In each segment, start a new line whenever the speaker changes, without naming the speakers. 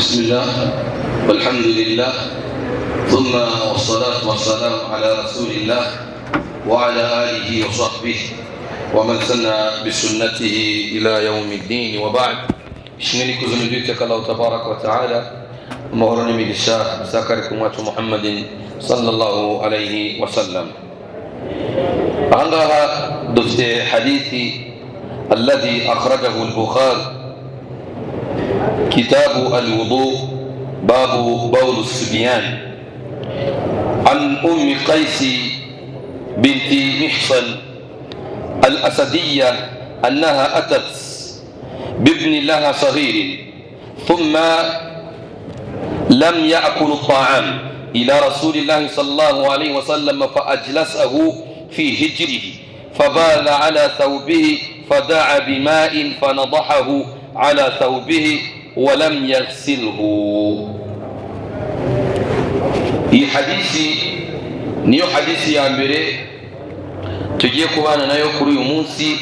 بسم الله والحمد لله ثم والصلاة والسلام على رسول الله وعلى آله وصحبه ومن سن بسنته إلى يوم الدين وبعد. Ishimwe n'ikuzo ni iby'Uwiteka Allahu tabaraka wa taala, amahoro n'imigisha bisakare ku mwacu Muhammadin sallallahu alayhi wa sallam. Ahangaha dufite hadithi الذي أخرجه البخاري، كتاب الوضوء، باب بول الصبيان، عن أم قيس بنت محصن الأسدية أنها أتت بابن لها صغير ثم لم يأكل الطعام إلى رسول الله صلى الله عليه وسلم، فأجلسه في حجره، فبال على ثوبه، فدعا بماء فنضحه على ثوبه ولم يغسله. Iyi hadisi niyo hadisi ya mbere tugiye kubana nayo kuri uyu munsi.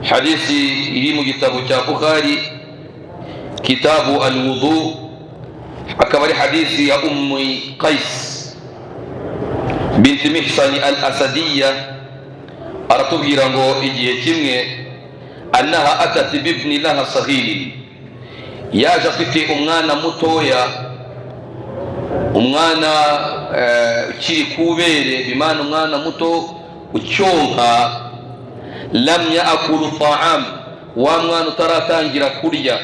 Hadisi iri mu gitabo cya Bukhari, kitabu alwudu, akaba ari hadisi ya Ummi Qais binti Mihsani al Asadiya. Aratubwira ngo igihe kimwe annaha atat bibni laha saghirin, yaje afite umwana mutoya, umwana ukiri kubere, bimana umwana muto ucyonka, lam yaakulu taam, wa mwana utaratangira kurya.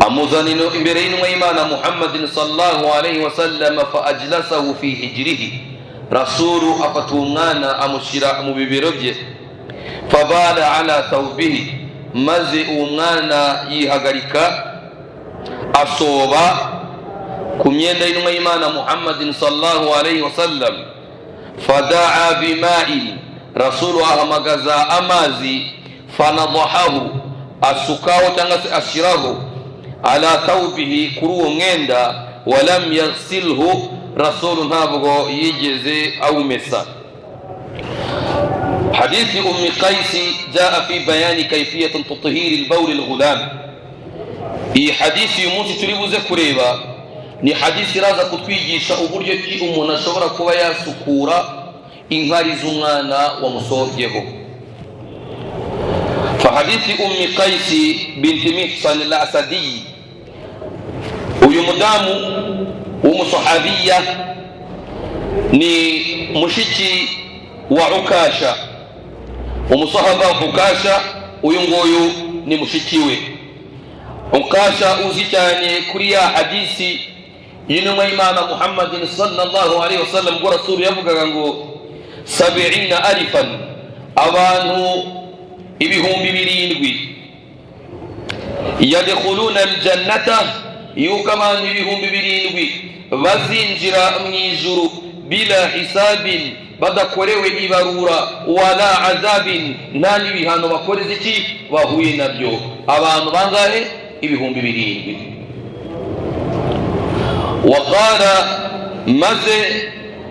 Amuzana imbere y'intumwa y'Imana Muhammadin sallallahu alayhi wasallam, fa ajlasahu fi hijrihi, Rasulu afata uwo mwana amushyira mu bibero bye, fabala ala thawbihi, maze uwo mwana yihagarika, asoba ku myenda y'intumwa y'Imana Muhammadin sallallahu alayhi wasallam, fadaa bima'in, Rasulu ahamagaza amazi, fanadahahu, asukaho cyangwa se ashyiraho, ala thawbihi, kuri uwo mwenda, walam yaghsilhu, Rasulu ntabwo yigeze awumesa. حديث أم قيس جاء في بيان كيفية تطهير البول الغلام. Iyi hadisi uyu munsi turi buze kureba ni hadisi iraza kutwigisha uburyo ki umuntu ashobora kuba yasukura inkari z'umwana wamusobyeho. فحديث أم قيس بنت محصن الأسدي, uyu mudamu w'umusahabiya ni mushiki wa Ukasha, umusahaba Ukasha. Uyu nguyu ni mushiki we Ukasha, uzi cyane kuri ya hadisi y'intumwa y'Imana Muhammadin sallallahu alaihi wasallam, ubwo Rasulu yavugaga ngo sabiina alifan, abantu 70,000, yadkhuluna aljannata, yuko abantu 7000 bazinjira mu ijuru, bila hisabin, badakorewe ibarura, wala azabin, nta n'ibihano bakoreze iki bahuye nabyo. Abantu bangahe? 7000. Waqala, maze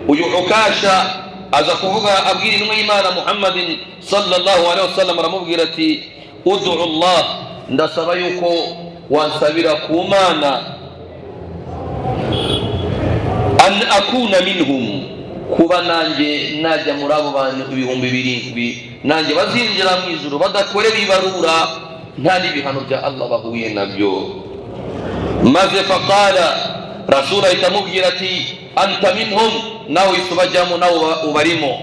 uyu Ukasha aza kuvuga, abwira intumwa y'Imana Muhammadin sallallahu alaihi wasallam, aramubwira ati: udu Allah, ndasaba yuko wansabira ku Mana, an akuna minhum, kuba nanjye najya muri abo bantu 7000 nanjye bazinjira mu ijuru badakorewe ibarura, nta n'ibihano bya Allah bahuye nabyo. Maze faqala, Rasul ahita amubwira ati: anta minhum, nawe uhise ubajyamo, nawe ubarimo.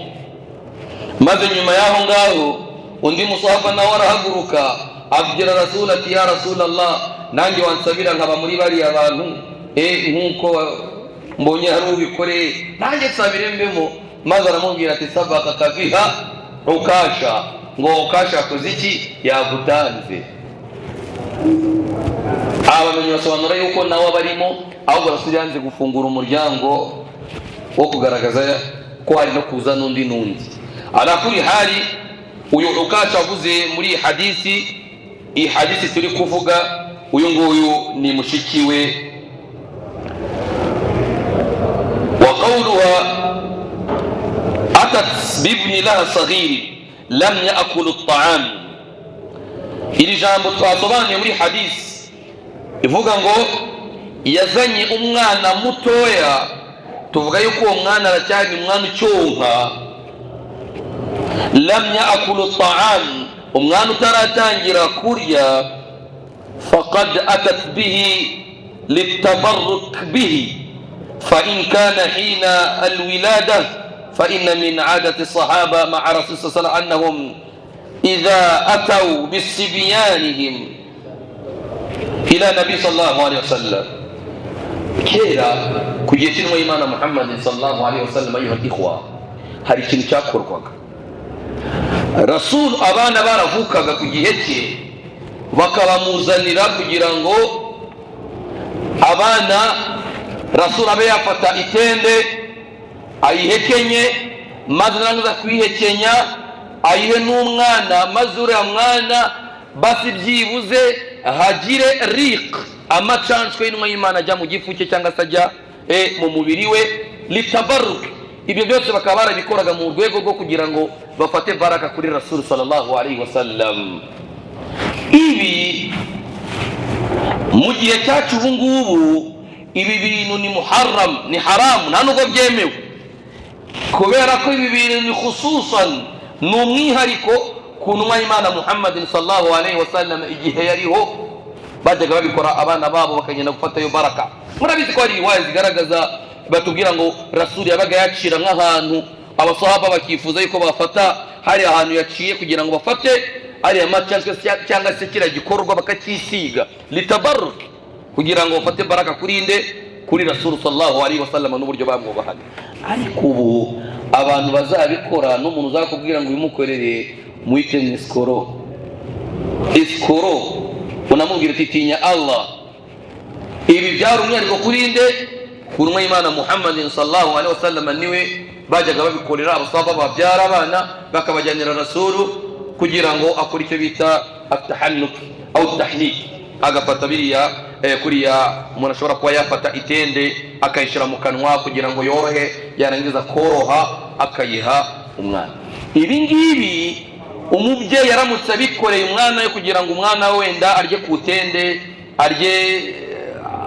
Maze nyuma y'aho ngaho undi musahaba nawe arahaguruka, abwira Rasul ati: ya Rasul Allah, nanjye wansabira nkaba muri bariya bantu, nk'uko mbonye hari ubikoreye, nanjye nsabire mbemo. Maze aramubwira ati: sabakaka biha Ukasha, ngo Ukasha yakoze iki? Yagutanze. Abamenyi basobanura yuko nawe abarimo, ahubwo Rasuli yanze gufungura umuryango wo kugaragaza ko hari no kuza n'undi n'undi. Ala kuri hali, uyu Ukasha avuze muri iyi hadisi, iyi hadisi turi kuvuga, uyu nguyu ni mushiki we. Wa qawluha atat bibni laha saghiri lam yaakulu at-ta'am, iri jambo twasobanuye muri hadisi. Ivuga ngo yazanye umwana mutoya, tuvuga yuko uwo mwana aracyari umwana ucyonka, lam yaakulu ta'am, umwana utaratangira kurya, faqad atat bihi litabarruk bihi fa in kana hina alwilada fa inna min adati sahaba ma'a rasul sallallahu alayhi annahum idha ataw bisibyanihim ila nabi sallallahu alayhi wasallam. Kera ku gihe cy'intumwa y'Imana Muhammad sallallahu alayhi wasallam, ayuha ikhwa, hari ikintu cyakorwaga. Rasul abana baravukaga ku gihe cye bakabamuzanira kugira ngo abana Rasul abe yafata itende ayihekenye, maze narangiza kuyihekenya ayihe n'umwana, maze uriya mwana basi byibuze hagire riq, amacanshwe y'intumwa y'Imana ajya mu gifu cye cyangwa se ajya mu mubiri we, litabarruk. Ibyo byose bakaba barabikoraga mu rwego rwo kugira ngo bafate baraka kuri Rasul sallallahu alayhi wasallam. Ibi mu gihe cyacu ubu ngubu ibi bintu ni muharram, ni haramu, nta nubwo byemewe, kubera ko ibi bintu ni khususan, ni umwihariko ku ntumwa y'Imana Muhammad sallallahu alayhi wasallam. Igihe yariho bajyaga babikora abana babo bakagenda gufatayo baraka. Murabizi ko hari riwaya zigaragaza batubwira ngo Rasul yabaga yacira nk'ahantu abasahaba bakifuza yuko bafata hari ahantu yaciye kugira ngo bafate ariya macanshwe cyangwa se kiriya gikorwa bakacyisiga litabarruk, kugira ngo bafate baraka kuri nde? Kuri Rasul sallallahu alayhi wasallam n'uburyo bamwubahaga. Ariko ubu abantu bazabikora, n'umuntu uzakubwira ngo ubimukorere muite ni iskoro, iskoro unamubwira uti tinya Allah. Ibi byari umwihariko kuri nde? Ku ntumwa y'Imana Muhammad sallallahu alayhi wasallam, niwe bajyaga babikorera. Abasahaba babyara abana bakabajyanira Rasul kugira ngo akore icyo bita atahannuk au tahnik, agafata biriya kuriya umuntu ashobora kuba yafata itende akayishyira mu kanwa kugira ngo yorohe, yarangiza koroha akayiha umwana. Ibi ngibi umubyeyi aramutse abikoreye umwana we kugira ngo umwana we wenda arye ku tende, arye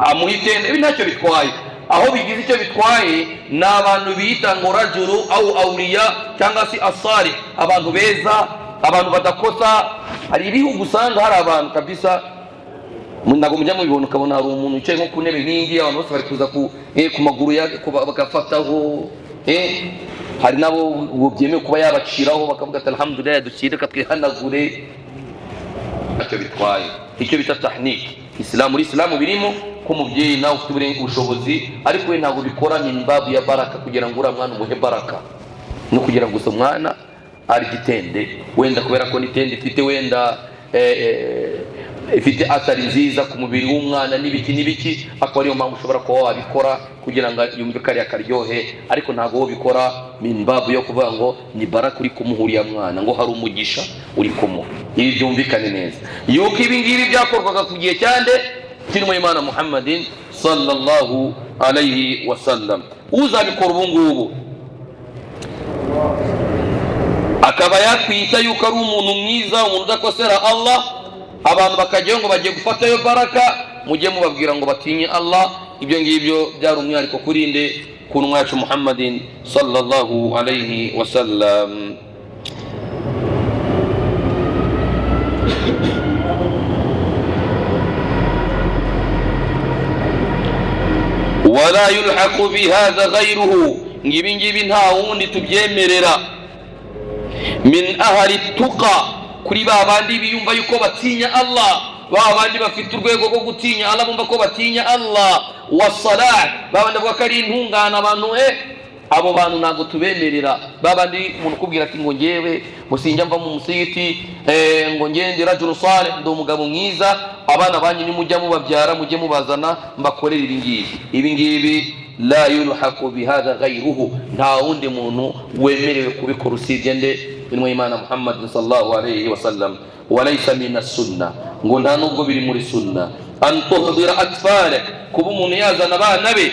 amuhe itende, ibi ntacyo bitwaye. Aho bigize icyo bitwaye ni abantu bita ngo rajulu au awliya cyangwa se asari, abantu beza, abantu badakosa. Hari ibihugu usanga hari abantu kabisa ntabwo mujya mubibona, ukabona hari umuntu wicaye nko ku ntebe nk'ingi, abantu bose bari kuza ku maguru bagafataho. Hari nabo ubu byemewe kuba yabaciraho bakavuga ati alhamdulillah ducire reka twihanagure, ntacyo bitwaye. Icyo bita tahnik Islam, muri Islam birimo ko umubyeyi nawe ufite ubushobozi, ariko we ntabwo bikora min babu ya baraka kugira ngo uriya mwana umuhe baraka, no kugira ngo gusa umwana arye itende wenda kubera ko n'itende ifite wenda ifite athari nziza ku mubiri w'umwana n'ibiki n'ibiki, akaba ariyo mpamvu ushobora kuba wabikora kugira ngo yumve kariya karyohe. Ariko ntabwo wo bikora min babu yo kuvuga ngo ni baraka uri kumuha uriya mwana, ngo hari umugisha uri kumuha. Ibi byumvikane neza yuko ibi ngibi byakorwaga ku gihe cyande cy'intumwa y'Imana Muhammadin sallallahu alayhi wasallam. Uzabikora ubu ngubu akaba yakwita yuko ari umuntu mwiza, umuntu udakosera Allah, abantu bakajyayo ngo bagiye gufatayo baraka, mujye mubabwira ngo batinye Allah. Ibyo ngibyo byari umwihariko kuri nde? Ku ntumwa yacu Muhammadin sallallahu alayhi wasallam. Wala yulhaqu bihadha ghayruhu, ngibi ngibi nta wundi tubyemerera. Min ahli tuqa, kuri ba bandi biyumva yuko batinya Allah, ba bandi bafite urwego rwo gutinya Allah, bumva ko batinya Allah, wasalah, ba bandi bavuga ko ari intungane abantu, abo bantu ntabwo tubemerera. Ba bandi umuntu ukubwira ati ngo ngewe ngo sinjya mva mu musigiti, ngo ngende rajulu salih, ndi umugabo mwiza, abana banyu nimujya mubabyara mujye mubazana mbakorere ibi ngibi. Ibi ngibi la yulhaqu bihadha ghayruhu, nta wundi muntu wemerewe kubikora usibye nde? Intumwa y'Imana Muhammad sallallahu alayhi wasallam. Walaysa min as-sunnah, ngo nta nubwo biri muri sunna an tuhdira atfalak, kuba umuntu yazana abana be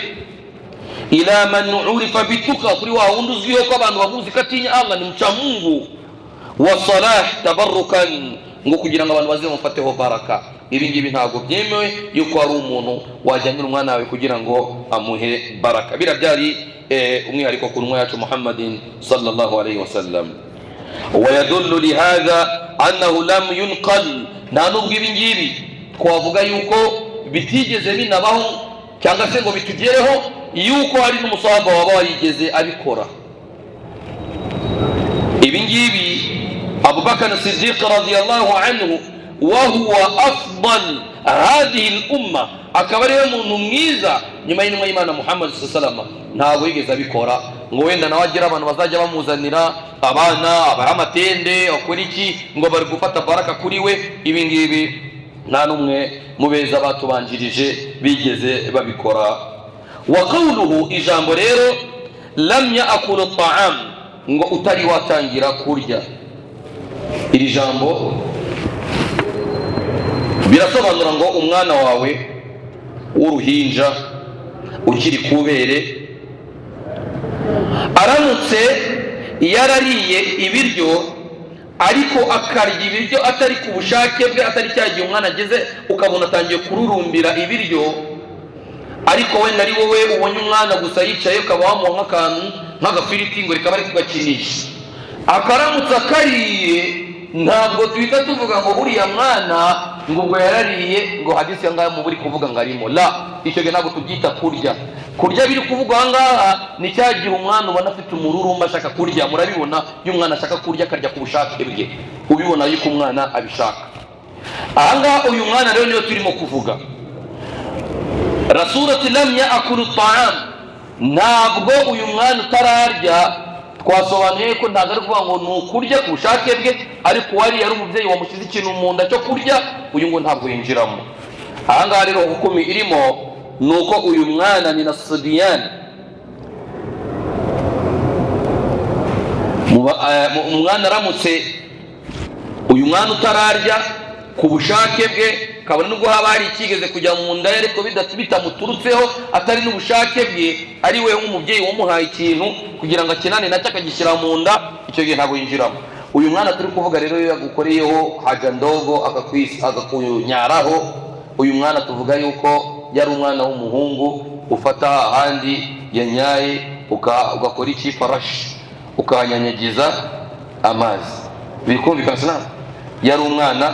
ila man urifa bituka, kuri wa wundi uzwiho ko abantu bamuzi ko atinya Allah, ni mcha Mungu, wa salah tabarrukan Ngo kugira ngo abantu baze bamufateho baraka. Ibi ngibi ntabwo byemewe yuko hari umuntu wajyanira umwana wawe kugira ngo amuhe baraka. Birabyari umwihariko ku ntumwa yacu Muhammadin sallallahu alayhi wasallam. Wayadullu lihadha annahu lam yunqal, nta nubwo ibi ngibi twavuga yuko bitigeze binabaho cyangwa se ngo bitugereho yuko hari n'umusahaba waba warigeze abikora. Ibi ngibi Abubakar Siddiq radiyallahu anhu wa huwa afdal hadhihi al-umma, akaba ariwe muntu mwiza nyuma y'intumwa y'Imana Muhammad sallallahu alaihi wasallam, ntabwo yigeze abikora ngo wenda nawe agira abantu bazajya bamuzanira abana abaha amatende akora iki ngo bari gufata baraka kuri we. Ibi ngibi nta n'umwe mu beza batubanjirije bigeze babikora. Wa qawluhu, ijambo rero lam ya'kulu ta'am, ngo utari watangira kurya, iri jambo birasobanura ngo umwana wawe w'uruhinja ukiri kubere aramutse yarariye ibiryo, ariko akarya ibiryo atari ku bushake bwe, atari cya gihe umwana ageze ukabona atangiye kururumbira ibiryo, ariko wenda ari wowe ubonye umwana gusa yicaye ukaba wamuha nk'akantu nk'agafiriti ngo rikaba ari kugakinisha, akaramutse akariye, ntabwo duhita tuvuga ngo uriya mwana ngo ubwo yarariye ngo hadisi ya ngaha mu buri kuvuga ngo arimo la. Icyo gihe ntabwo tubyita kurya. Kurya biri kuvugwa aha ngaha ni cya gihe umwana ubona afite umururumba ashaka kurya. Murabibona iyo umwana ashaka kurya akarya ku bushake bwe, ubibona yuko umwana abishaka. Aha ngaha uyu mwana rero niyo turimo kuvuga. Rasulati lam ya'kulu ta'am, ntabwo uyu mwana utararya twasobanuye ko ntabwo ari kuvuga ngo ni ukurya ku bushake bwe, ariko uwariye ari umubyeyi wamushyize ikintu mu nda cyo kurya, uyu ngo ntabwo yinjiramo. Aha ngaha rero hukumi irimo ni uko uyu mwana ni nasudiyani, umwana aramutse uyu mwana utararya ku bushake bwe, kabone nubwo haba hari ikigeze kujya mu nda ye ariko bitamuturutseho atari n'ubushake bwe, ari we nk'umubyeyi wamuhaye ikintu kugira ngo akinane nacyo akagishyira mu nda, icyo gihe ntabwo yinjiramo. Uyu mwana turi kuvuga rero iyo yagukoreyeho haja ndogo akakunyaraho, uyu mwana tuvuga yuko yari umwana w'umuhungu, ufata ahandi yanyaye ugakora iki farashi ukahanyanyagiza amazi. Birikumvikana sana? Yari umwana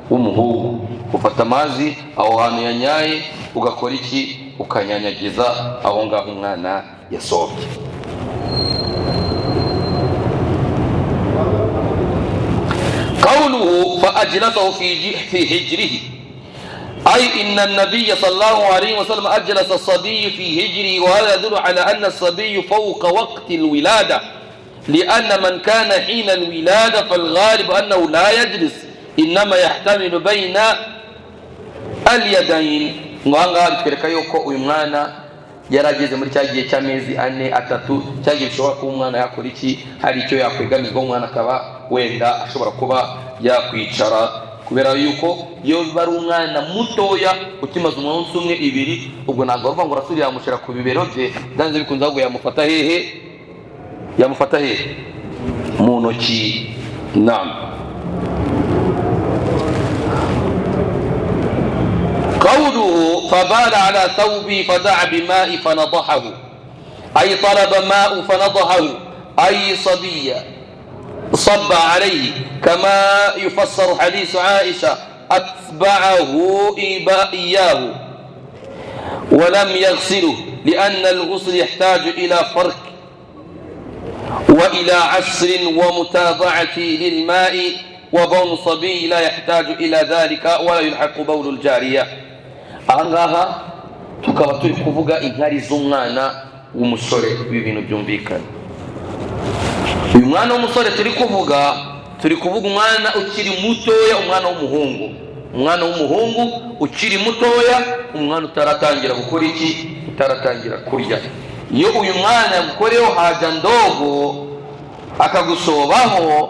w'umuhungu, ufata amazi aho hantu yanyaye ugakora iki ukanyanyagiza aho ngaho umwana yasobye. Qawluhu fa ajlasahu fi hijrihi, أي إن النبي صلى الله عليه وسلم أجلس الصبي في هجره، وهذا يدل على أن الصبي فوق وقت الولادة، لأن من كان حين الولادة فالغالب أنه لا يجلس، إنما يحتمل بين اليدين. Ngaha bitwereka yuko uyu mwana yarageze muri cya gihe cy'amezi 4 3, cya gihe bishobora kuba umwana yakora iki, hari icyo yakwegamizwa umwana akaba wenda ashobora kuba yakwicara, kubera yuko iyo bari umwana mutoya ukimaze umunsi umwe 2, ubwo ntabwo bavuga ngo Rasuli yamushyira ku bibero bye, byanze bikunze ahubwo yamufata hehe, yamufata hehe mu ntoki. Naam. قوله فبال على ثوبي فدعا بماء فنضحه، أي طلب ماء فنضحه، أي صبي صب عليه، كما يفسر حديث عائشة أتبعه إياه ولم يغسله، لأن الغسل يحتاج إلى فرك وإلى عسر ومتابعة للماء، وبول صبي لا يحتاج إلى ذلك ولا يلحق بول الجارية. Ahangaha tukaba turi kuvuga inkari z'umwana w'umusore. Ibi bintu byumvikana. Uyu mwana w'umusore turi kuvuga umwana ukiri mutoya, umwana w'umuhungu, umwana w'umuhungu ukiri mutoya, umwana utaratangira gukora iki, utaratangira kurya. Iyo uyu mwana yagukoreho haja ndogo akagusobaho,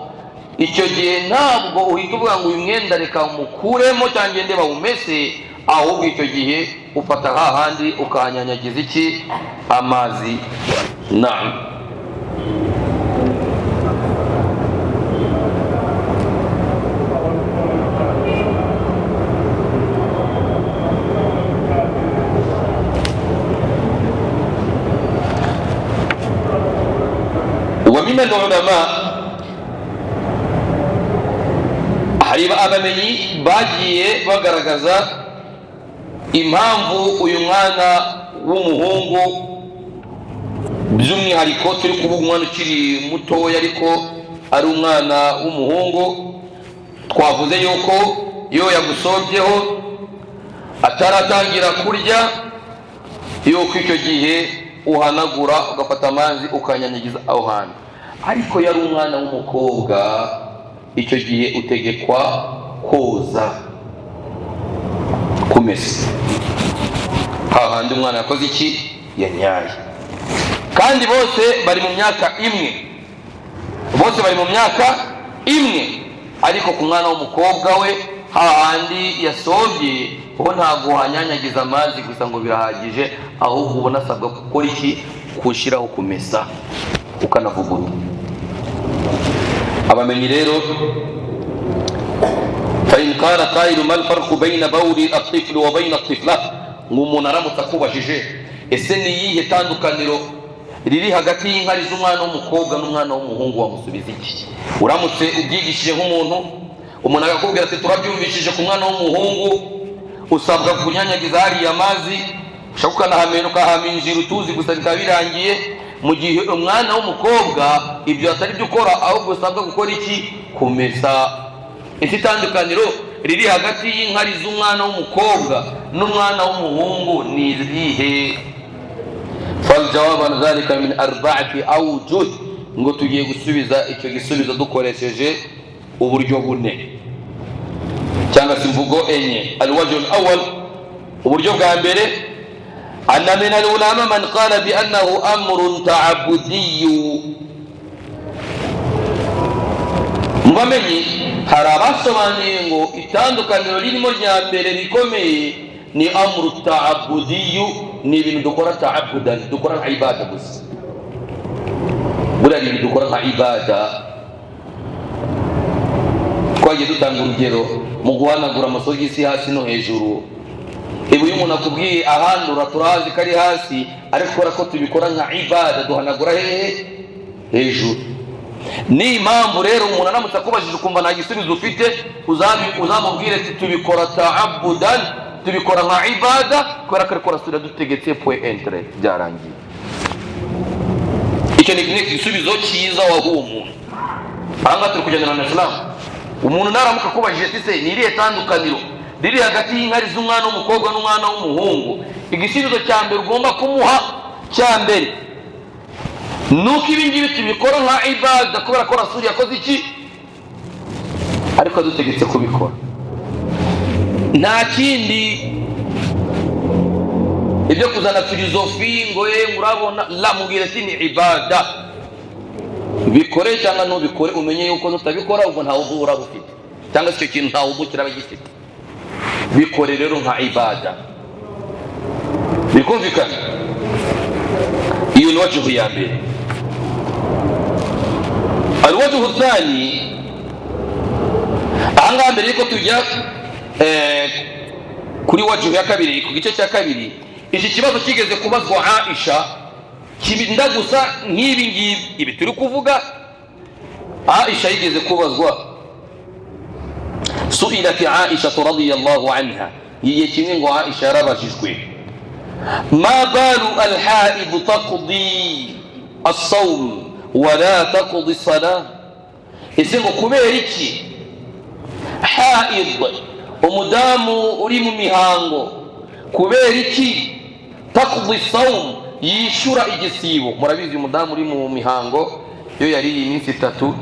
icyo gihe ntabwo uhita uvuga ngo uyu mwenda reka umukuremo cyangwa ngende bawumese, ahubwo icyo gihe ufata hahandi ukahanyanyagiza iki, amazi. Naam. Min ulama, hari abamenyi bagiye bagaragaza impamvu uyu mwana w'umuhungu, by'umwihariko turi kuvuga umwana ukiri mutoya ariko ari umwana w'umuhungu, twavuze yuko iyo yagusobyeho ataratangira kurya, yuko icyo gihe uhanagura ugafata amazi ukanyanyagiza aho hantu. Ariko yari umwana w'umukobwa, icyo gihe utegekwa koza, kumesa hahandi umwana yakoze iki, yanyaye. Kandi bose bari mu myaka imwe, bose bari mu myaka imwe, ariko ku mwana w'umukobwa we hahandi yasobye ho ntabwo hanyanyagiza amazi gusa ngo birahagije, ahubwo ubona asabwa gukora iki, kushyiraho kumesa ukanavuguta. Abamenyi rero, fa in qala qailu ma alfarqu bayna bawli at-tifl wa bayna at-tifla, ngo umuntu aramutse akubajije ese ni iyihe tandukaniro riri hagati y'inkari z'umwana w'umukobwa n'umwana w'umuhungu, wamusubiza iki? Uramutse ubyigishije nk'umuntu, umuntu akakubwira ati turabyumvishije ku mwana w'umuhungu usabwa kunyanyagiza hariya amazi, ushaka ukanahamena ukahaminjira utuzi gusa bikaba birangiye, mu gihe umwana w'umukobwa ibyo atari byo ukora, ahubwo usabwa gukora iki, kumesa. Ese itandukaniro riri hagati y'inkari z'umwana w'umukobwa n'umwana w'umuhungu ni irihe? Faljawab an dhalika min arba'ati awjuh, ngo tugiye gusubiza icyo gisubizo dukoresheje uburyo bune cyangwa se imvugo enye. Alwajhu alawwal, uburyo bwa mbere, anna min alulama man qala bi annahu amrun ta'abbudiyyu. Mu bamenyi hari abasobanuye ngo itandukaniro ririmo rya mbere rikomeye ni amru ta'abbudiyyu, ni ibintu dukora ta'abbudan, dukora nka ibada gusa. Buriya ibintu dukora nka ibada, twagiye dutanga urugero mu guhanagura amasogisi hasi no hejuru. Ibi iyo umuntu akubwiye ahandura turazi ko ari hasi, ariko kubera ko tubikora nka ibada duhanagura hehe, hejuru. Ni impamvu rero umuntu aramutse akubajije ukumva nta gisubizo ufite, uzamubwire ati tubikora ta'abbudan, tubikora nka ibada kubera ko ariko Rasuli yadutegetse, point entre, byarangiye. Icyo ni igisubizo cyiza wahuye umuntu. Aha ngaha turi kugendana na Islam. Umuntu naramuka akubajije ati se ni irihe tandukaniro riri hagati y'inkari z'umwana w'umukobwa n'umwana w'umuhungu, igisubizo cya mbere ugomba kumuha cya mbere nuko ibi ngibi tubikora nka ibada kubera ko Rasuli yakoze iki, ariko adutegetse kubikora, nta kindi. Ibyo kuzana filozofi ngo ye murabona la, mubwira ati ni ibada, bikore cyangwa ntubikore, umenye yuko nutabikora ubwo nta wudu uraba ufite, cyangwa se icyo kintu nta wudu kiraba gifite. Bikore rero nka ibada, bikumvikana. Iyo ni wajhu ya mbere. Alwajhu thani, ahangaha mbere yuko tujya kuri wajhu ya kabiri, ku gice cya kabiri, iki kibazo kigeze kubazwa Aisha kibinda gusa nk'ibi ngibi ibi turi kuvuga. Aisha yigeze kubazwa, su'ilat Aisha radiyallahu anha, igihe kimwe ngo Aisha yarabajijwe, ma balu alhaid taqdi as-sawm wa la taqdi as-salah, ese ngo kubera iki haid, umudamu uri mu mihango, kubera iki taqdi as-sawm, yishyura igisibo? Murabizi umudamu uri mu mihango iyo yariye iminsi itatu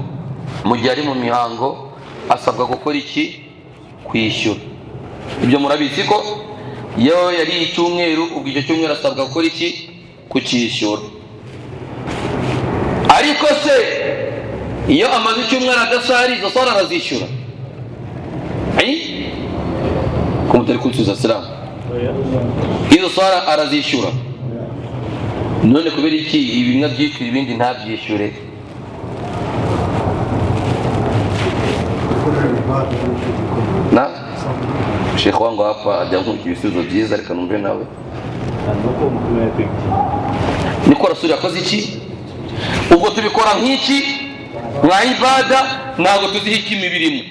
mu gihe ari mu mihango asabwa gukora iki, kwishyura. Ibyo murabizi ko iyo yariye icyumweru, ubwo icyo cyumweru asabwa gukora iki, kucyishyura. Ariko se iyo amaze icyumweru adasari, izo sara arazishyura? Ko mutari kunsubiza salamu, izo sara arazishyura? None kubera iki ibimwe abyishyura ibindi ntabyishyure? Na Sheikh wangu hapa ajya ibisubizo byiza, reka numve nawe. Niko Rasuli yakoze iki, Ubwo tubikora nk'iki? Nka ibada. Ntabwo tuzi hikima ibirimo.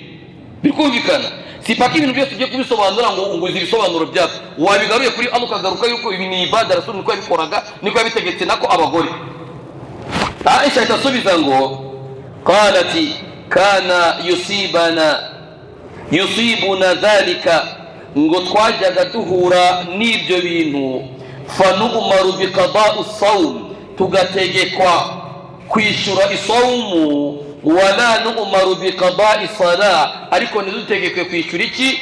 Birikumvikana? Si paka ibintu byose ugiye kubisobanura ngo uzi ibisobanuro byabyo. Wabigaruye kuri Allah, ukagaruka yuko ibi ni ibada, Rasul niko yabikoraga, niko yabitegetse nako abagore. Aisha ahita asubiza ngo qalati kana yusibuna dhalika, ngo twajyaga duhura n'ibyo bintu, fanu'maru biqada'u sawm, tugategekwa kwishyura isawumu, wala nu'maru biqada'i sala, ariko ntidutegekwe kwishyura iki?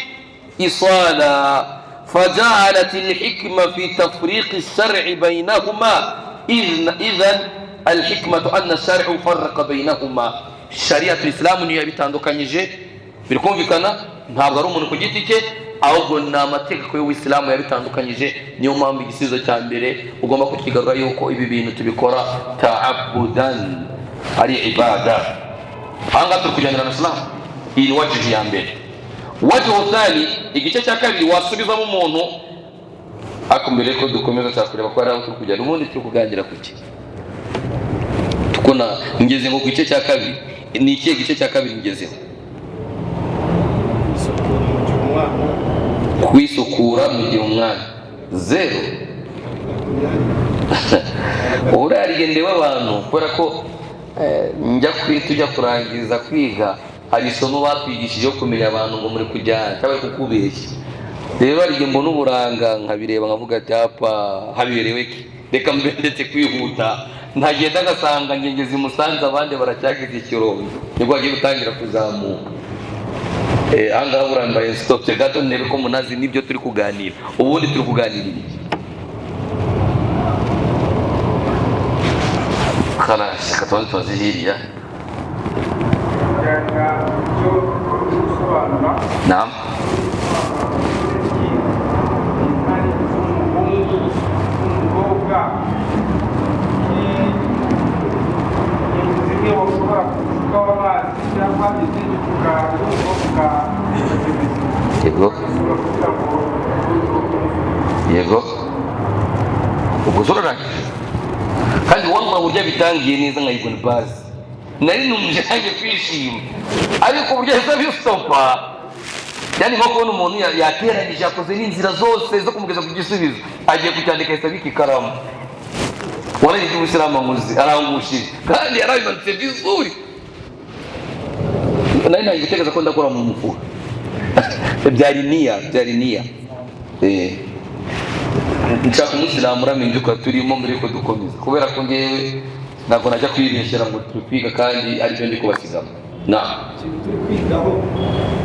Isala. Faja'alat alhikma fi tafriqi ash-shar'i bainahuma, idhan alhikmatu anna ash-shar'u farraqa bainahuma. Shari'atul Islam niyo yabitandukanyije. Birikumvikana? Ntabwo ari umuntu ku giti cye, ahubwo ni amategeko y'Ubusilamu yabitandukanyije. Niyo mpamvu igisubizo cya mbere ugomba kukigarura yuko ibi bintu tubikora ta'abudan, ari ibada. Ahangaha turi kugendera na Isilamu. Iyi ni wajihi ya mbere. Wajihu thani, igice cya kabiri wasubizamo umuntu. Ariko mbere yuko dukomeza, nshaka kureba ko hari aho turi kugenda. Ubundi turi kuganira ku ki? Tukona ngeze ngo ku gice cya kabiri. Ni ikihe gice cya kabiri ngezeho?
Isukura mu gihe umwana.
Kwisukura mu gihe umwana, zero. Ubu ndeba abantu, kubera ko njya kwi tujya kurangiza kwiga, hari isomo batwigishije yo kumenya abantu ngo muri kujyana cyangwa bari kukubeshya. Rero hari igihe mbona uburanga, nkabireba, nkavuga ati hapa haberewe ki, reka mbe ndetse kwihuta ntagenda, ngasanga ngengeze i Musanze, abandi baracyagize ikirongo, nibwo bagiye gutangira kuzamuka. Ahangaha burambaye stop gato, ndebe ko munazi n'ibyo turi kuganira. Ubundi turi kuganira iki? Khalas, reka tubanze tubaze hiriya.
Kugira icyo gusobanura.
Naam.
Inkari z'umuhungu n'umukobwa, zimwe washobora gusukaho amazi cyangwa izindi tukazimesa.
Yego.
Kugira ngo
Yego, ubwo zurarangije. Kandi wallah, uburyo bitangiye neza nka Ibn Baz, nari numvise nanjye kwishima, ariko uburyo yahise abistopa, yani nko kubona umuntu yateranyije, yakoze n'inzira zose zo kumugeza ku gisubizo, agiye kucyandika ahita abika ikaramu. Waraye iby'ubusilamu anguzi arangushije, kandi yarabimanitse vizuri. Nari ntangiye gutekereza ko ndakora mu mufuka. Byari niya, byari niya. Nshaka umusilamu uramenya uko turimo mbere yuko dukomeza, kubera ko ngewe ntabwo najya kwibeshyera ngo turi kwiga kandi aribyo ndi kubasigamo na
Ikintu turi kwigaho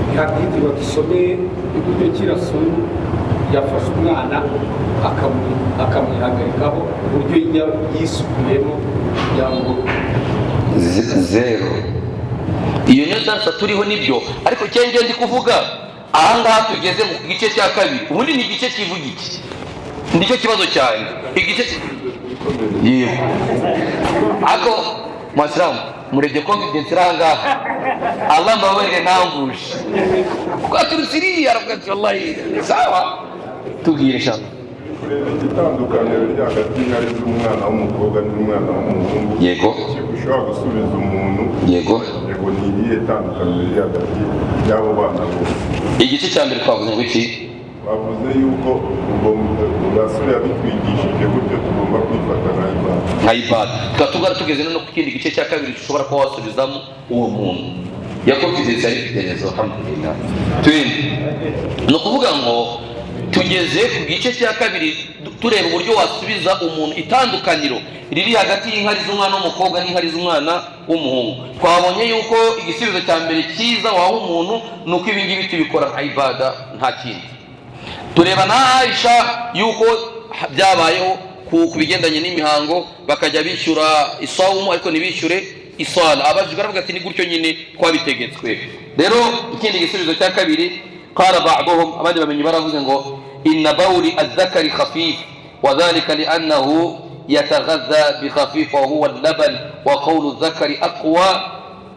ni hadithi badusomeye y'uburyo ki Rasulu yafashe umwana akamwihagarikaho, uburyo yisukuyemo kugira ngo
Zero. Iyo niyo darasa turiho, nibyo. Ariko icyo ngiye ndi kuvuga ahangaha, tugeze mu gice cya kabiri. Ubundi ni igice kivuga iki? Nicyo kibazo cyanjye. Igice yego, ariko mwasilamu murebye confidence iri ahangaha, Allah mbabarire ntanguje kuko aturutse iriya, aravuga ati wallahi sawa. Tubwire inshallah.
Kureba igitandukaniro riri hagati y'inkari z'umwana w'umukobwa n'umwana w'umuhungu.
Yego.
Ikintu ushobora gusubiza umuntu.
Yego.
Yego, ni irihe tandukaniro riri hagati y'abo bana bose?
Igice cya mbere twavuze ngo iki?
Bavuze yuko ubwo Rasulu yabitwigishije gutyo, tugomba kwifata nka ibada.
Nka ibada. Tukaba tugara tugeze no ku kindi gice cya kabiri ushobora kuba wasubizamo uwo muntu ya confidence yari ifite rezo. Alhamdulillah. Twende, ni ukuvuga ngo tugeze ku gice cya kabiri, tureba uburyo wasubiza umuntu itandukaniro riri hagati y'inkari z'umwana w'umukobwa n'inkari z'umwana w'umuhungu. Twabonye yuko igisubizo cya mbere cyiza waha umuntu ni uko ibi ngibi tubikora nka ibada, nta kindi. Tureba na Aisha yuko byabayeho ku bigendanye n'imihango, bakajya bishyura isawumu ariko ntibishyure isala. Abajijwe aravuga ati ni gutyo nyine twabitegetswe. Rero ikindi gisubizo cya kabiri, qala ba'duhum, abandi bamenyi baravuze ngo inna bawli azzakari khafif wa dhalika li'annahu yataghadha bi khafif wa huwa al-laban wa qawlu adh-dhakari aqwa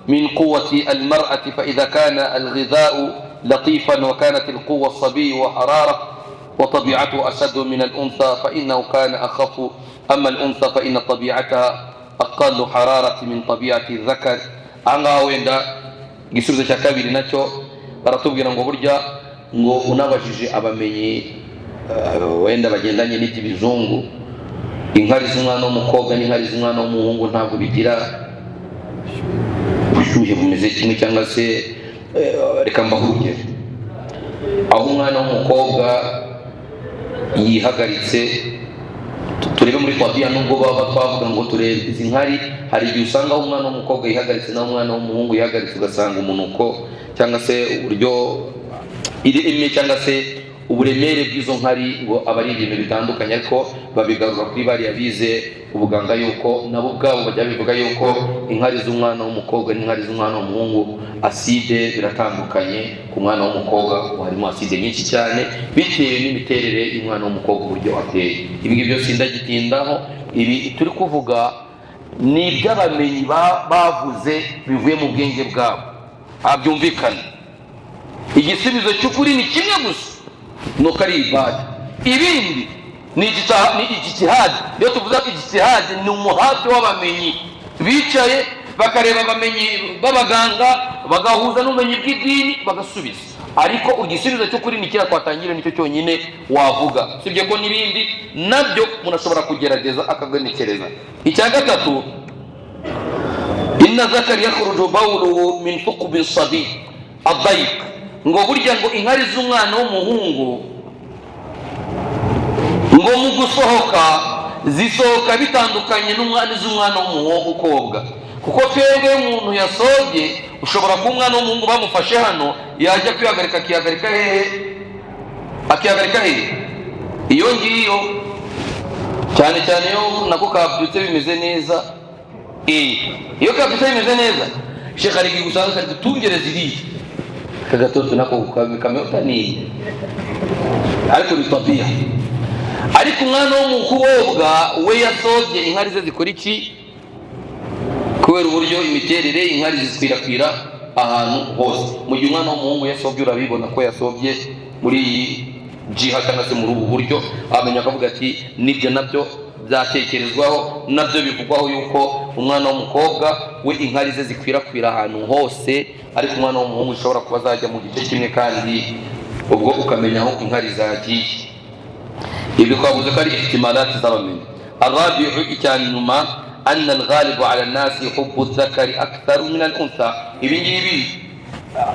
من قوة المرأة، فإذا كان الغذاء لطيفا وكانت القوة الصبي وحرارة وطبيعته أشد من الأنثى فإنه كان أخف، أما الأنثى فإن طبيعتها aqallu hararati min tabiati dhakar. Ahangaha wenda igisubizo cya kabiri nacyo baratubwira ngo burya ngo unabajije abamenyi wenda bagendanye n'iby'ibizungu, inkari z'umwana w'umukobwa n'inkari z'umwana w'umuhungu ntabwo bigira ubushyuhe bumeze kimwe, cyangwa se reka mbahe urugero. Aho umwana w'umukobwa yihagaritse, turebe muri tabiya, nubwo baba twavuga ngo turebe izi nkari, hari igihe usanga aho umwana w'umukobwa yihagaritse naho umwana w'umuhungu yihagaritse, ugasanga umunuko cyangwa se uburyo ireme cyangwa se uburemere bw'izo nkari ngo aba ari ibintu bitandukanye. Ariko babigarura kuri bariya bize ubuganga, yuko nabo ubwabo bajya bivuga yuko inkari z'umwana w'umukobwa n'inkari z'umwana w'umuhungu aside biratandukanye. Ku mwana w'umukobwa harimo aside nyinshi cyane bitewe n'imiterere y'umwana w'umukobwa uburyo ateye. Ibi ngibi byose ndagitindaho, ibi turi kuvuga ni iby'abamenyi bavuze bivuye mu bwenge bwabo. Byumvikana, igisubizo cy'ukuri ni kimwe gusa, nuko ari ibada. Ibindi ni ijtihad. Iyo tuvuze ijtihad ni umuhate w'abamenyi bicaye bakareba abamenyi b'abaganga bagahuza n'ubumenyi bw'idini bagasubiza. Ariko igisubizo cy'ukuri ni kiriya twatangira, nicyo cyonyine wavuga, sibyo ko n'ibindi nabyo umuntu ashobora kugerageza akagenekereza. Icya gatatu, inna zakari yakhruju bawluhu min thuqbi sabi adayik, ngo burya ngo inkari z'umwana w'umuhungu ngo mu gusohoka zisohoka bitandukanye n'umwana z'umwana w'umukobwa, kuko twebwe umuntu yasobye ushobora kuba umwana w'umuhungu bamufashe hano, yajya kwihagarika akihagarika hehe? Akihagarika hehe? Iyo ngiyo, cyane cyane iyo nako kabyutse bimeze neza. Iyo kabyutse bimeze neza, shekha ari gusanga kari gutungereza iriya kagatoto nako kamota ni, ariko ni tabia. Ariko umwana w'umukobwa we yasobye inkari ze zikora iki? Kubera uburyo imiterere inkari zikwirakwira ahantu hose. Mu gihe umwana w'umuhungu yasobye urabibona ko yasobye muri iyi jiha cyangwa se muri ubu buryo, amenya akavuga ati nibyo nabyo byatekerezwaho, nabyo bivugwaho yuko umwana w'umukobwa we inkari ze zikwirakwira ahantu hose, ariko umwana w'umuhungu ushobora kuba azajya mu gice kimwe kandi ubwo ukamenya aho inkari zagiye. Ibi twavuze ko ari ihtimalati z'abamenyi. Arabiu, icya nyuma, anna alghalibu ala nnasi hubbu dhakari aktharu min al untha. Ibi ngibi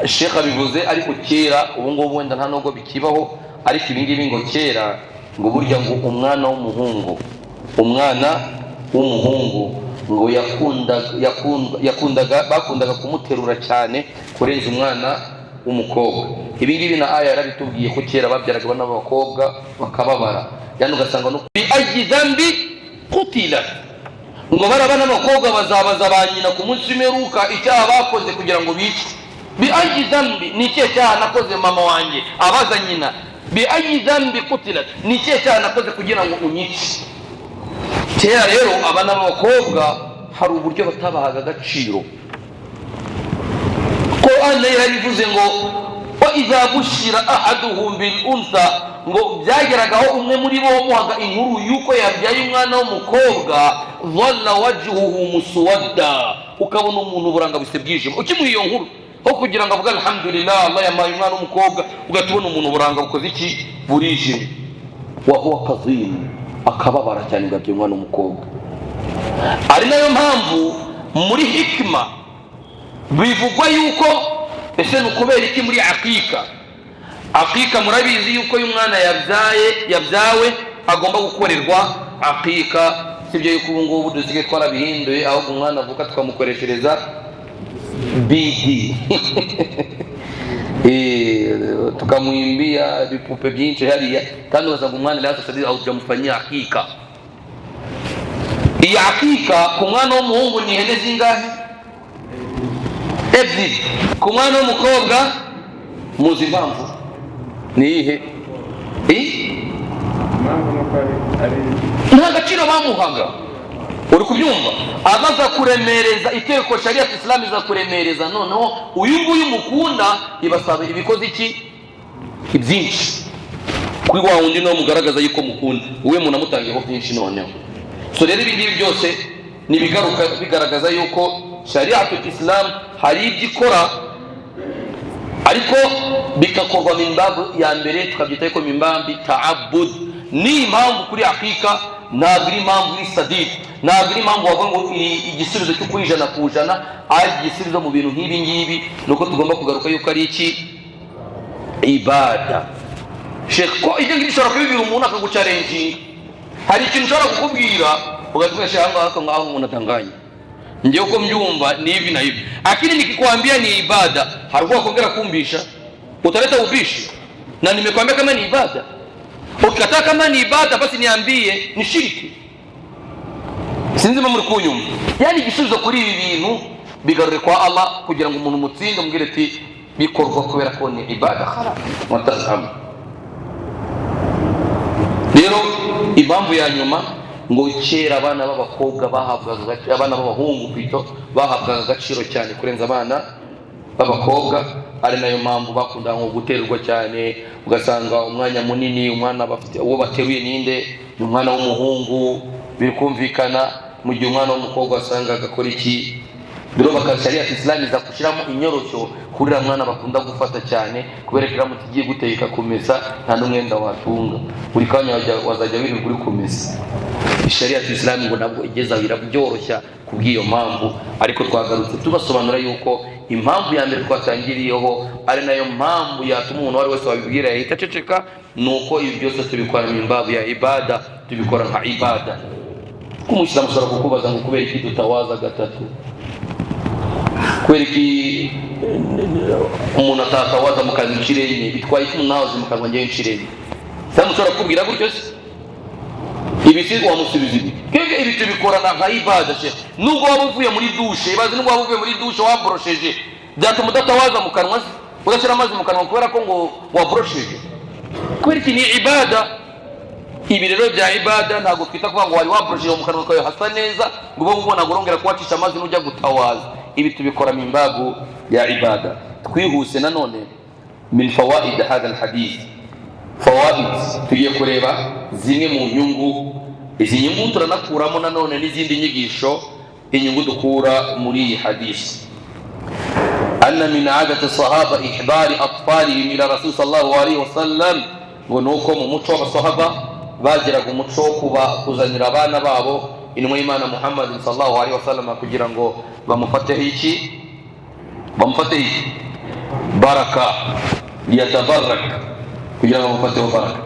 shekha bivuze ariko kera, ubu ngubu wenda nta nubwo bikibaho, ariko ibi ngibi ngo kera ngo burya ngo umwana w'umuhungu ngo yakundaga bakundaga kumuterura cyane kurenza umwana w'umukobwa. Ibi ngibi na aya yarabitubwiye ko kera babyaraga abana b'abakobwa bakababara, yani ugasanga no bi ayi dhambi qutilat, ngo bari abana b'abakobwa bazabaza ba nyina ku munsi w'imperuka icyaha bakoze kugira ngo bicwe. Bi ayi dhambi, ni ikihe cyaha nakoze mama wanjye? Abaza nyina, bi ayi dhambi qutilat, ni ikihe cyaha nakoze kugira ngo unyice? Kera rero abana b'abakobwa hari uburyo batabahaga agaciro. Qur'an nayo yarabivuze ngo wa idha bushira ahaduhum bil untha, ngo byageragaho umwe muri bo wamuhaga inkuru yuko yabyaye umwana w'umukobwa, dhalla wajhuhu muswadda, ukabona umuntu uburanga buse bwijima ukimuha iyo nkuru, aho kugira ngo avuge alhamdulillah Allah yampaye umwana w'umukobwa, ugahita ubona umuntu uburanga bukoze iki? Burijimye. Wa huwa kadhim, akababara cyane ngo abyaye umwana w'umukobwa. Ari nayo mpamvu muri hikma bivugwa yuko ese ni ukubera iki muri akika? Akika murabizi yuko iyo umwana yabyawe agomba gukorerwa akika, sibyo yuko ubu ngubu dusigaye twarabihinduye, ahubwo umwana avuka tukamukoreshereza bidi, tukamwimbia vipupe byinshi hariya, kandi ugasanga umwana rero sasa haujamfanyia akika. Iyi akika ku mwana w'umuhungu ni ihene zingahe? Ebyiri. Ku mwana w'umukobwa muzi impamvu ni iyihe?
Impamvu nuko ari
Nta gaciro bamuhaga, uri kubyumva? Abaza kuremereza itegeko sharia isilamu iza kuremereza, noneho uyu nguyu mukunda ibasaba ibikoze iki? Ibyinshi kuri wa wundi niwe mugaragaza yuko mukunda, wowe munamutangiyeho byinshi noneho. So rero ibi ngibi byose Ni ibigaruka bigaragaza yuko shariatul Islam hari ibyo ikora ariko bigakorwa mu mbavu ya mbere, tukabyita ko mimbambi ta'abbud. Ni impamvu kuri akika, ntabwo iri impamvu iri sadid, ntabwo iri impamvu wavuga ngo igisubizo cyo kuri 100% ari igisubizo mu bintu nk'ibi ngibi. Nuko tugomba kugaruka yuko ari iki ibada. Sheikh, ko ibyo ngibyo ushobora kubibwira umuntu akagucarenginga. Hari ikintu ushobora kukubwira ugatuma sheikh ahangaha ngaho umuntu atanganye, njyewe uko mbyumva ni hivi na hivi, lakini nikikwambia ni ibada harukuwa kuongera kumbisha, utaleta ubishi, na nimekwambia kama ni ibada. Ukikataa kama ni ibada, basi niambie ni shiriki. Sinzi muri kunyumva. Yani igisubizo kuri ibi bintu bigarure kwa Allah, kugira ngo umuntu mutsinde umubwire ati bikorwa kubera ko ni ibada, khalas mutazama. Rero impamvu ya nyuma ngo kera abana b'abakobwa bahabwaga, abana b'abahungu kwito bahabwaga agaciro cyane kurenza abana b'abakobwa, ari nayo mpamvu bakunda nko guterurwa cyane, ugasanga umwanya munini umwana bafite uwo bateruye ninde, ni umwana w'umuhungu, birikumvikana. Mu gihe umwana w'umukobwa wasanga agakora iki, rero bakasharia Islam iza gushyiramo inyoroshyo kuri uriya mwana bakunda gufata cyane, kubera ko iramutse igiye guteka kumesa nta n'umwenda watunga, buri kanya wazajya wirirwa uri kumesa. Sharia Islam ngo nabwo igeze aho irabyoroshya kubw'iyo mpamvu. Ariko twagarutse tubasobanura yuko impamvu ya mbere twatangiriyeho, ari nayo mpamvu yatuma umuntu uwo ari wese wabibwira yahita aceceka, ni uko ibi byose tubikora mu imbavu ya ibada, tubikora nka ibada. Ko umuyisilamu ashobora kukubaza ngo kubera iki dutawaza gatatu, kubera iki umuntu atatawaza mu kanwa inshuro enye, bitwaye iki umuntu ntawaze mu kanwa ngewe inshuro enye? Sasa ushobora kukubwira gutyo se, ibi si wamusubiza ibi kege? Ibi tubikorana nka ibada. Sheikh, nubwo waba uvuye muri dushe, ibaze nubwo waba uvuye muri dushe waborosheje, byatuma udatawaza mu kanwa se, udashyira amazi mu kanwa kubera ko ngo waborosheje? Kubera iki? Ni ibada. Ibi rero bya ibada ntabwo twita kuvuga ngo wari waborosheje mu kanwa kawe hasa neza, ngo ube ubona ngo urongera kuhacisha amazi nujya gutawaza. Ibi tubikora mu imbagu ya ibada. Twihuse nanone, min fawaid hadha alhadith, fawaid tugiye kureba zimwe mu nyungu. Izi nyungu turanakuramo nanone n'izindi nyigisho. Inyungu dukura muri iyi hadisi, anna min adati sahaba ihdari atfalihim ila rasul sallallahu alaihi wasallam, ngo nuko mu muco w'abasahaba bagiraga umuco wo kuba kuzanira abana babo intumwa y'Imana Muhammad sallallahu alaihi wasallam, kugira ngo bamufateho iki? Bamufateho iki? Baraka, liyatabarak, kugira ngo bamufateho baraka.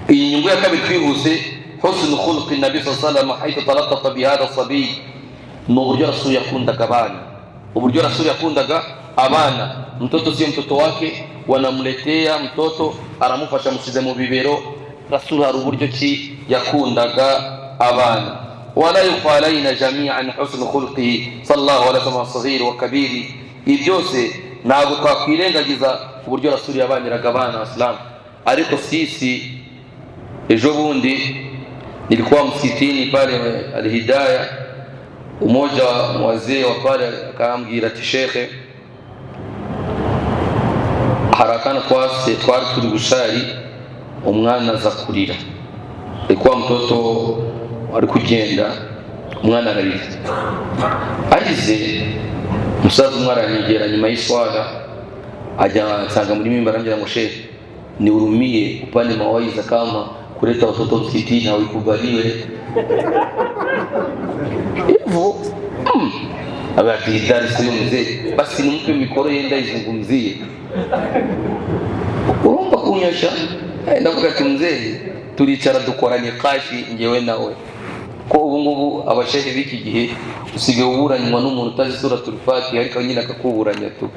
Iyi nyungu ya kabiri twihuse, husnu khuluqi nabi sallallahu alaihi wasallam haythu talatafa bihadha sabiy, ni uburyo Rasul yakundaga abana, uburyo Rasul yakundaga abana. Mtoto sio mtoto wake, wanamletea mtoto, aramufasha, amusize mu bibero. Rasul hari uburyo ki yakundaga abana. Wala yukhfa alaina jami'an husnu khuluqihi sallallahu alaihi wasallam saghir wa kabiri. Ibi byose ntabwo twakwirengagiza uburyo Rasul yabaniraga abana Islam. Ariko sisi, ejo bundi nilikuwa msikitini pale Alhidaya, umoja wazee wa pale akaambwira ati shekhe, hari akana twase twari turi gushari, umwana aza kurira, alikuwa mtoto ari kugenda, umwana ararira. Arize, umusaza umwe aranyegera nyuma y'iswala, ajya nsanga muri mimba, arambwira ngo shekhe, nihurumie, upande mawaidha kama kuleta watoto msikitini hawikubaliwe hivyo. Akati darasa huyo mzee, basi nimpe mikoro yenda izungumzie. Urumva kunyosha, ndavuga ati mzee, turicara dukora nikashi ngewe nawe, ko ubu ngubu abashehe b'iki gihe usigaye uburanywa n'umuntu utazi suratul Fatiha, ariko nyine akakuburanya tu,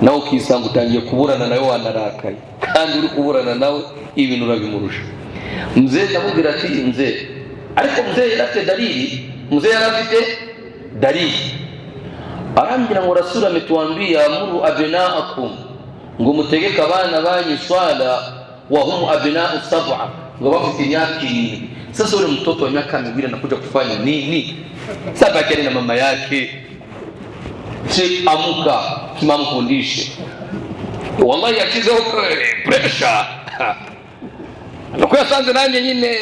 nawe ukisanga utangiye kuburana nawe wanarakaye, kandi uri kuburana nawe ibintu urabimurusha. Mzee ndamubwira ati mzee, ariko mzee yari afite dalili, mzee yari afite dalili. Arambwira ngo Rasuli ametuambia muru abnaakum, ngo mutegeke abana banyu swala, wa hum abnau sab'a, ngo bafite imyaka 7. Sasa ule mtoto wa miaka 2 anakuja kufanya nini? Sasa akiani na mama yake, si amuka simamfundishe. Wallahi yakizeho pressure nuko yasanze nanjye nyine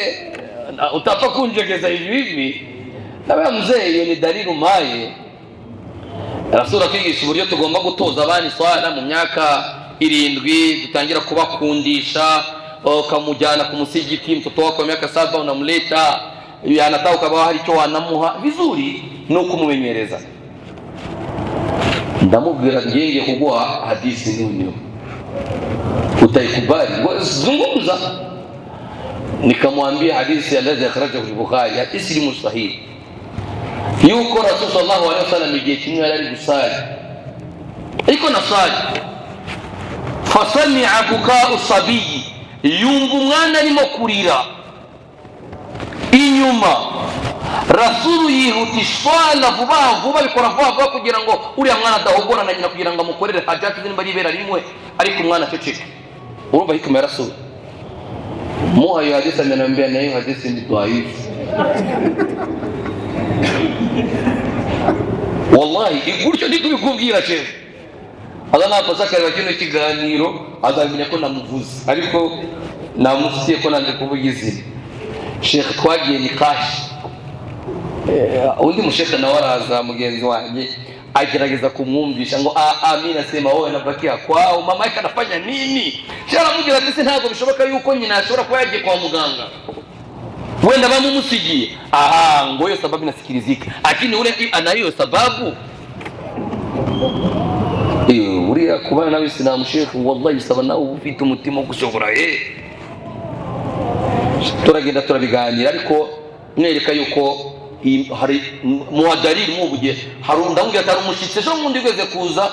utapfa kunjegeza hivi hivi. Nawe mzee, iyo ni dalili umpaye. Rasulu atwigisha uburyo tugomba gutoza abana iswara mu myaka 7, dutangira kubakundisha, ukamujyana ku musigiti, mtoto wako wa miaka 7 unamleta, anataka ukaba hari icyo wanamuha vizuri, ni ukumumenyereza. Ndamubwira ngiye kuguha hadisi noneho utaikubali, zungumza. Nikamwambia hadisi alladhi akhrajahu al-Bukhari, hadisi ni sahihi, yuko Rasul sallallahu alaihi wasallam igihe kimwe yari ari gusali, ariko nasali fasami'a buka'u sabiyi, yumva umwana arimo kurira inyuma. Rasulu yihuta ishwala vuba vuba, abikora vuba vuba kugira ngo uriya mwana adahogora na nyina, kugira ngo amukorere hajati nimba ari ibera rimwe, ariko umwana aceceke. Urumva hikima ya Rasulu. Muha hiyo hadisi, ameniambia na hiyo hadisi ni dhaifu. Wallahi gutyo ndi kubikubwira shehe. Allah nafasha akareba kino kiganiro azamenya ko namuvuze, ariko namufitiye ko nanze kuvuga izina. Sheikh twagiye nikashi, undi mushekhe nawe araza mugenzi wanjye agerageza kumwumvisha ngo mimi nasema wowe nabakia kwao, mama yake anafanya nini? Sheikh aramubwira ati se ntabwo bishoboka yuko nyina ashobora kuba yagiye kwa muganga, wenda bamumusigiye. Aha, ngo hiyo sababu inasikilizika, lakini ule ana hiyo sababu. Uriya kubana nawe isilamu shekhe, wallahi bisaba nawe uba ufite umutima wo gushobora. Turagenda turabiganira, ariko mwereka yuko hari muwadariri mubugiye hari ndamubwira ati hari umushyitsi ejo bundi ugeze kuza,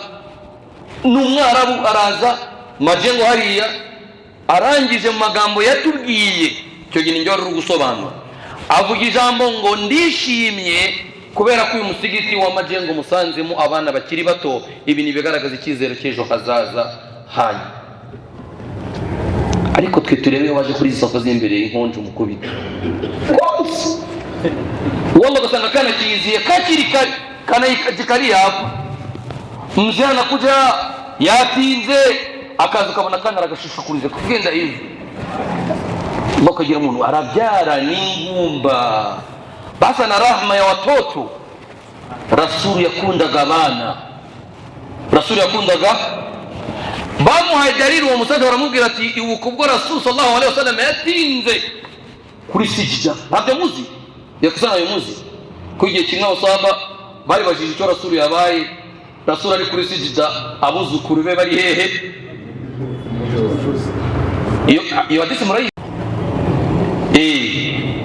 ni umwarabu araza majengo hariya, arangije mu magambo yatubwiye icyo gihe ninjye wari uri gusobanura, avuga ijambo ngo ndishimye kubera ko uyu musigiti wa Majengo musanzemo abana bakiri bato, ibi ni ibigaragaza icyizere cy'ejo hazaza hanyu. Ariko twe turebe iyo baje kuri izi sofa z'imbere inkonje umukubita konse, wala ugasanga kana kiyiziye kakiri kare kana kari yapfa, mzee anakuja yatinze, akaza ukabona kana aragashishukurize kugenda hivi, bakagira umuntu arabyara n'ingumba basa na rahma ya watoto. Rasulu yakundaga abana, Rasulu yakundaga. Bamuhaye dalili uwo musaza baramubwira ati ibuka ubwo Rasulu sallallahu alaihi wasallam yatinze kuri sijida, ntabyo muzi yakusana muzi ko igihe kimwe abasahaba bari bajije icyo Rasulu yabaye. Rasulu ari kuri sijida, abuzukuru be bari hehe? Iyo hadisi murayi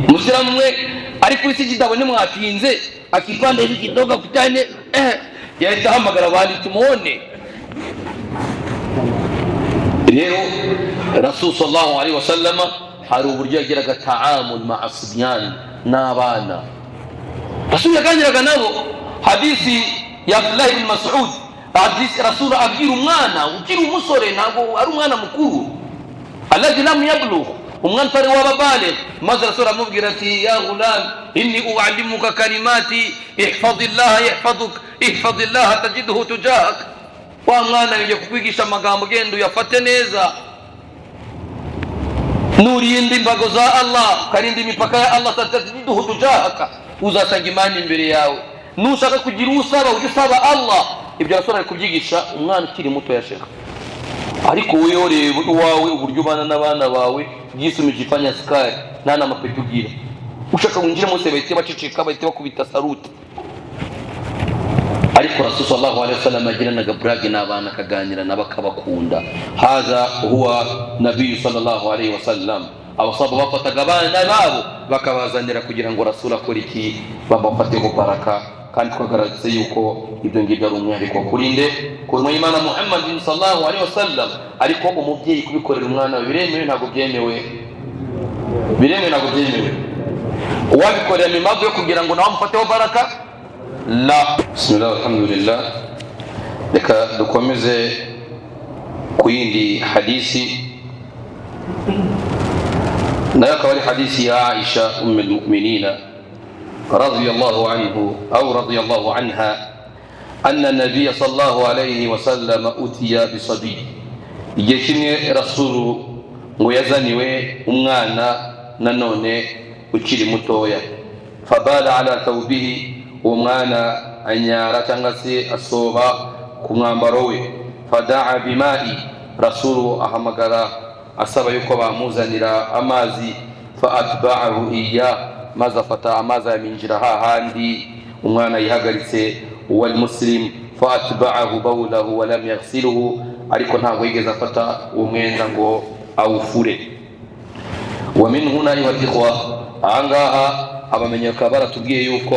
musilamu mwe ari kuri sijida abone mwatinze, akipanda hivi kidogo akutane, yahita ahamagara abandi tumuone. Rero Rasul sallallahu alaihi wasallam hari uburyo yagiraga taamul ma'a sibyan, n'abana. Rasul yaganiraga nabo. Hadisi ya Abdullah ibn Mas'ud, hadisi Rasul abwira umwana ukiri umusore, ntabwo ari umwana mukuru, alladhi lam yablugh, umwana utari waba baligh, maze Rasul aramubwira ati ya ghulam inni uallimuka kalimati ihfadillah yahfaduk ihfadillah tajidhu tujahak. Wa mwana ngiye kukwigisha amagambo, genda uyafate neza, nurinda imbago za Allah ukarinda imipaka ya Allah, tajidhu tujahaka, uzasanga imani imbere yawe. Nushaka kugira usaba ujye usaba Allah. Ibyo Rasul ari kubyigisha umwana ukiri muto ya shekha. Ariko wowe reba iwawe uburyo ubana n'abana bawe, byisumije ifanya sukari nta n'amapeti ugira, ushaka winjire munsi bahite baceceka, bahite bakubita salute. Ariko Rasul sallallahu alaihi wasallam agiranaga burage n'abana, akaganira nabo, akabakunda. Hadha huwa nabiyu sallallahu alaihi wasallam. Abasaba bafataga abana babo bakabazanira kugira ngo Rasul akore iki, babafateho baraka. Kandi twagaragaze yuko ibyo ngibyo ari umwihariko kuri nde, kuri Imana Muhammad sallallahu alaihi wasallam. Ariko umubyeyi kubikorera umwana we biremewe, ntabwo byemewe, biremewe, ntabwo byemewe. Uwabikorera mimavu yo kugira ngo nawe amufateho baraka, la. Bismillah, alhamdulillah. Reka dukomeze ku yindi hadisi, nayo akaba ari hadisi ya Aisha umm almu'minina radiyallahu anhu au radiyallahu anha, anna nabiyya sallallahu alayhi wasallam utiya bisabi. Igihe kimwe Rasulu ngo yazaniwe umwana nanone ukiri mutoya. Fabala ala thawbihi, uwo mwana anyara cyangwa se asoba ku mwambaro we. Fadaa bimai, Rasulu ahamagara asaba yuko bamuzanira amazi. Fa atba'ahu iya, maze afata amazi ayaminjira hahandi umwana yihagaritse. Wal Muslim fa atba'ahu bawlahu wa lam yaghsiluhu, ariko ntabwo yigeze afata uwo mwenda ngo awufure. Wa min huna, ayuha ikhwa, ahangaha abamenyi bakaba baratubwiye yuko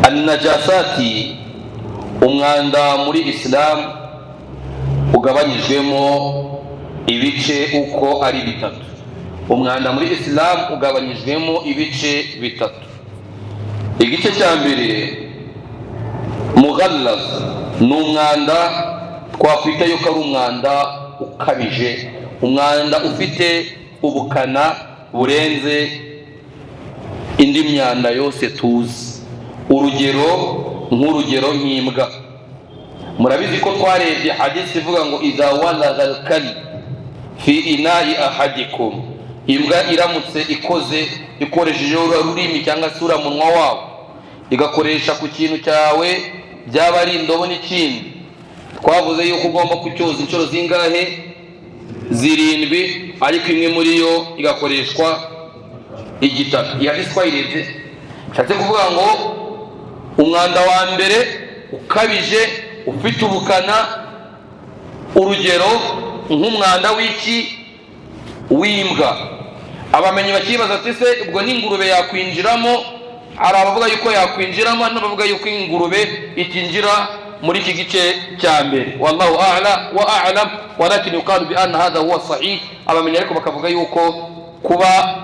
annajasati, umwanda muri Islam, ugabanyijwemo ibice uko ari bitatu. Umwanda muri Islam ugabanyijwemo ibice bitatu. Igice cya mbere, mughallaz, ni umwanda twakwita yuko ari umwanda ukabije, umwanda ufite ubukana burenze indi myanda yose tuzi. Urugero nk'urugero nk'imbwa. Murabizi ko twarebye hadisi ivuga ngo idha walagha al-kalb fi ina'i ahadikum, imbwa iramutse ikoze ikoresheje ururimi cyangwa se uramunwa wawe igakoresha ku kintu cyawe, byaba ari indobo n'ikindi, twavuze yuko ugomba kucyoza inshuro zingahe? 7, ariko imwe muri yo igakoreshwa igitaka. Iyi hadisi twayirebye, nshatse kuvuga ngo umwanda wa mbere ukabije ufite ubukana, urugero nk'umwanda w'iki? W'imbwa. Abamenyi bakibaza ati se ubwo n'ingurube yakwinjiramo? Hari abavuga yuko yakwinjiramo, n'abavuga yuko ingurube itinjira muri iki gice cya mbere. Wallahu a'la wa a'lam, walakin yuqalu bi anna hadha huwa sahih. Abamenyi ariko bakavuga yuko kuba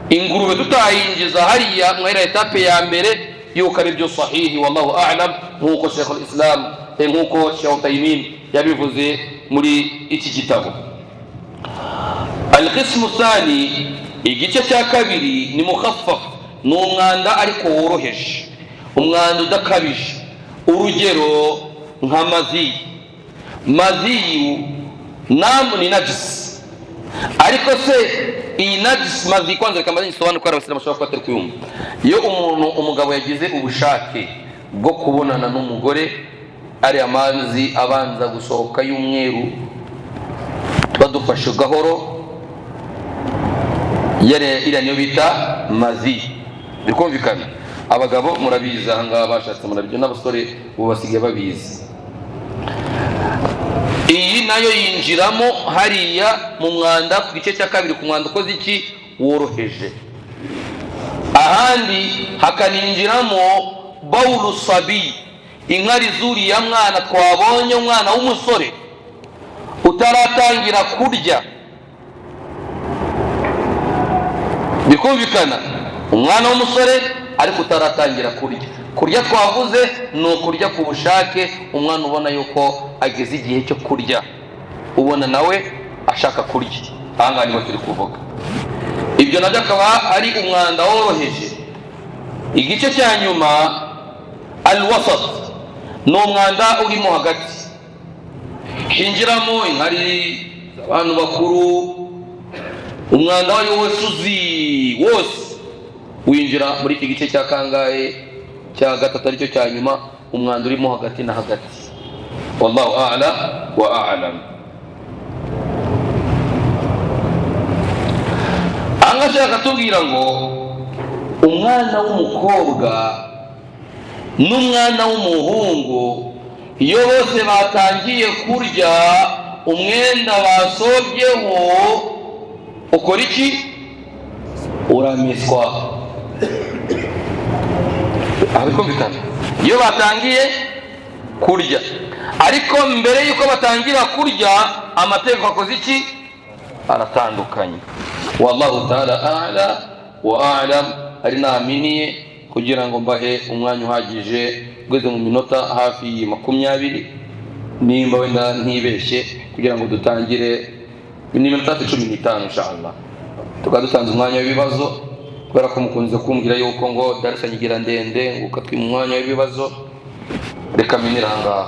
ingurube tutayinjiza hariya muri etape ya mbere yuko ari byo sahihi, wallahu a'lam, nk'uko Sheikh al-Islam, nk'uko Sheikh Utaymin yabivuze muri iki gitabo. Al-qismu thani, igice cya kabiri, ni mukhaffaf, ni umwanda ariko woroheje, umwanda udakabije. Urugero nka mazi. Maziyu namu ni najis, ariko se iyi najis mazi, kwanza reka mbanze nsobanure ko abasilamu bashobora kuba batari kuyumva. Iyo umuntu umugabo yagize ubushake bwo kubonana n'umugore, ari amazi abanza gusohoka y'umweru, tuba dufashe gahoro, iriya niyo bita mazi. Bikumvikana? Abagabo murabizi, ahangaha bashatse murabyo, n'abasore ubu basigaye babizi. Iyi nayo yinjiramo hariya mu mwanda ku gice cya kabiri, ku mwanda ukoze iki? Woroheje. Ahandi hakaninjiramo bawulu sabi, inkari zuriya mwana twabonye, umwana w'umusore utaratangira kurya. Bikumvikana? Umwana w'umusore ariko utaratangira kurya. Kurya twavuze ni ukurya ku bushake, umwana ubona yuko ageze igihe cyo kurya, ubona nawe ashaka kurya. Ahangaha niho turi kuvuga. Ibyo nabyo akaba ari umwanda woroheje. Igice cya nyuma, alwasat, ni umwanda urimo hagati, hinjiramo inkari abantu bakuru, umwanda wayo wose uzi wose winjira muri iki gice cya kangahe? Cya gatatu, aricyo cya nyuma, umwanda urimo hagati na hagati. Wallahu a'la wa a'lam. Aha ashaka tubwira ngo umwana w'umukobwa n'umwana w'umuhungu iyo bose batangiye kurya, umwenda basobyeho ukora iki? Urameswa. Abikumvikana? Iyo batangiye kurya, ariko mbere yuko batangira kurya amategeko akoze iki? Aratandukanye. Wallahu ta'ala a'la wa a'lam. Ari naminiye kugira ngo mbahe umwanya uhagije, ugeze mu minota hafi 20 nimba wenda ntibeshye, kugira ngo dutangire ni minota 15 inshallah, tukaba dutanze umwanya w'ibibazo, kubera ko mukunze kumbwira yuko ngo darasa nyigira ndende ngo ukatwima umwanya w'ibibazo. Reka minira ahangaha.